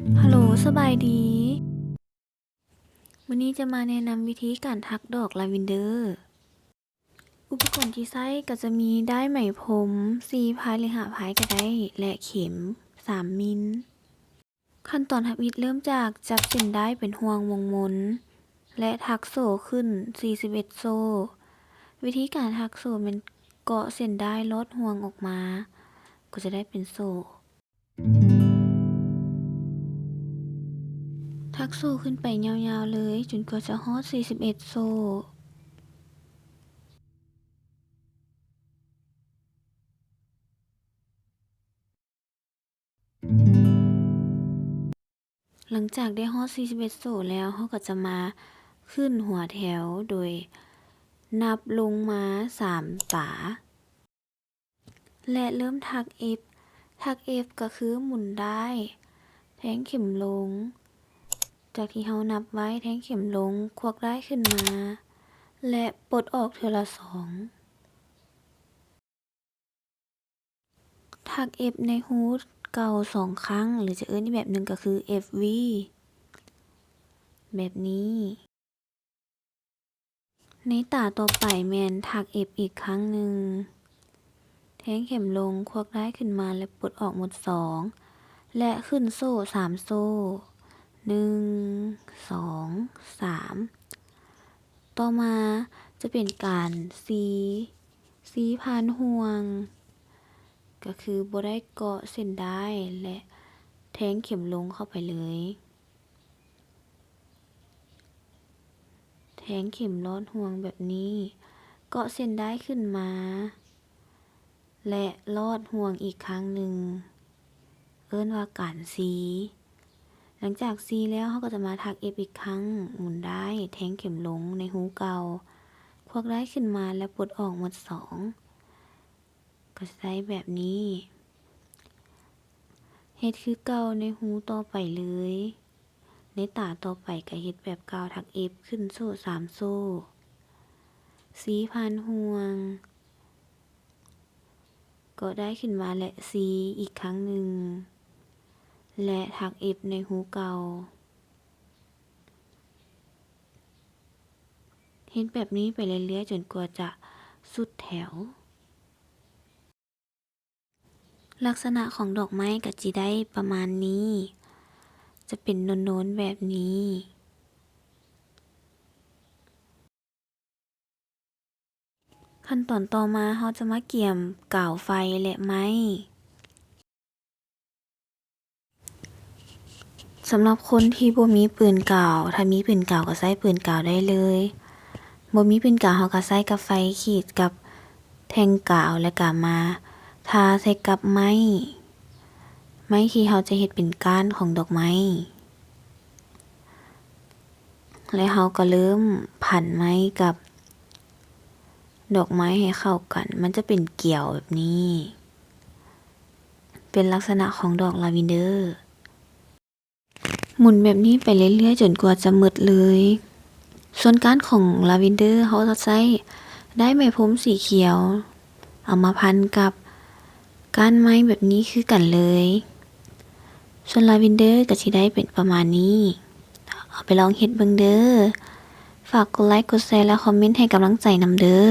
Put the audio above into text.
ຮັລໂຫຼ ສະບາຍດີ. ມື້ນີ້ຈະມາແນະນຳວິທີການຖັກດອກລາເວັນເດີ. ອຸປະກອນທີ່ໃຊ້ກໍຈະມີດ້າຍໄໝພົມ ສີ່ພາຍ ຫຼື ຫ້າພາຍກໍໄດ້ ແລະ ເຂັມ ສາມມິນ. ຂັ້ນຕອນທຳອິດເລີ່ມຈາກຈັບເສັ້ນດ້າຍເປັນຫ່ວງວົງມົນ ແລະ ຖັກໂສ້ຂຶ້ນ ສີ່ສິບເອັດ ໂສ້. ວິທີການຖັກໂສ້ແມ່ນເກາະເສັ້ນດ້າຍລອດຫ່ວງອອກມາ ກໍຈະໄດ້ເປັນໂສ້. ຖັກໂສ້ຂຶ້ນໄປຍາວໆເລີຍ ຈົນກວ່າຈະຮອດ ສີ່ສິບເອັດ ໂສ້. ຫຼັງຈາກໄດ້ຮອດ ສີ່ສິບເອັດ ໂສ້ແລ້ວ ເຮົາກໍຈະມາຂຶ້ນຫົວແຖວໂດຍນັບລົງມາສາມຕາ ແລະ ເລີ່ມຖັກເອັບ. ຖັກເອັບກໍຄືໝູນດ້າຍ ແທງເຂັມລົງ ຈາກທີ່ເຮົານັບໄວ້ ແທງເຂັມລົງ ຄວັກດ້າຍຂຶ້ນມາ ແລະ ປົດອອກເທື່ອລະສອງ. ຖັກເອັບໃນຮູເກົ່າສອງຄັ້ງ ຫຼື ຈະເອີ້ນອີກແບບໜຶ່ງກໍຄືເອັບວີ ແບບນີ້. ໃນຕາຕໍ່ໄປແມ່ນຖັກເອັບອີກຄັ້ງໜຶ່ງ ແທງເຂັມລົງ ຄວັກດ້າຍຂຶ້ນມາ ແລະ ປົດອອກໝົດສອງ ແລະ ຂຶ້ນໂສ້ສາມໂສ້ ໜຶ່ງ ສອງ ສາມ. ຕໍ່ມາຈະເປັນການຊີ ຊີຜ່ານຫ່ວງ ກໍຄືບໍ່ໄດ້ເກາະເສັ້ນດ້າຍ ແລະ ແທງເຂັມລົງເຂົ້າໄປເລີຍ. ແທງເຂັມລອດຫ່ວງແບບນີ້ ເກາະເສັ້ນດ້າຍຂຶ້ນມາ ແລະ ລອດຫ່ວງອີກຄັ້ງໜຶ່ງ ເອີ້ນວ່າການຊີ. ຫຼັງຈາກຊີແລ້ວ ເຮົາກໍຈະມາຖັກເອັບອີກຄັ້ງ ໝູນດ້າຍ ແທງເຂັມລົງໃນຮູເກົ່າ ຄວັກດ້າຍຂຶ້ນມາ ແລະ ປົດອອກໝົດສອງ ກໍຈະໄດ້ແບບນີ້. ເຮັດຄືເກົ່າໃນຮູຕໍ່ໄປເລີຍ. ໃນຕາຕໍ່ໄປກໍເຮັດແບບເກົ່າ ຖັກເອັບ ຂຶ້ນໂສ້ສາມໂສ້ ຊີຜ່ານຫ່ວງ ເກາະດ້າຍຂຶ້ນມາ ແລະ ຊີອີກຄັ້ງໜຶ່ງ ແລະ ຖັກເອັບໃນຮູເກົ່າ. ເຮັດແບບນີ້ໄປເລື້ອຍໆ ຈົນກວ່າຈະສຸດແຖວ. ລັກສະນະຂອງດອກໄມ້ກໍຊິໄດ້ປະມານນີ້ ຈະເປັນໂນນໆແບບນີ້. ຂັ້ນຕອນຕໍ່ມາ ເຮົາຈະມາກຽມກາວໄຟ ແລະ ໄມ້. ສຳລັບຄົນທີ່ບໍ່ມີປືນກາວ, ຖ້າມີປືນກາວກໍໃຊ້ປືນກາວໄດ້ເລີຍ, ບໍ່ມີປືນກາວເຮົາກໍໃຊ້ກັບໄຟຂີດກັບແທ່ງກາວ ແລ້ວກໍມາທາໃສ່ກັບໄມ້, ໄມ້ທີ່ເຮົາຈະເຮັດເປັນກ້ານຂອງດອກໄມ້. ແລ້ວເຮົາກໍເລີ່ມພັນໄມ້ກັບດອກໄມ້ໃຫ້ເຂົ້າກັນ, ມັນຈະເປັນກຽວແບບນີ້, ເປັນລັກສະນະຂອງດອກລາເວັນເດີ. ໝູນແບບນີ້ໄປເລື້ອຍໆ ຈົນກວ່າຈະໝົດເລີຍ. ສ່ວນກ້ານຂອງລາເວັນເດີ ເຮົາຈະໃຊ້ດ້າຍໄໝພົມສີຂຽວ ເອົາມາພັນກັບກ້ານໄມ້ແບບນີ້ຄືກັນເລີຍ. ສ່ວນລາເວັນເດີກໍຊິໄດ້ເປັນປະມານນີ້. ເອົາໄປລອງເຮັດເບິ່ງເດີ. ຝາກກົດໄລ, ກົດແຊ ແລະ ຄອມເມັນໃຫ້ກຳລັງໃຈນຳເດີ.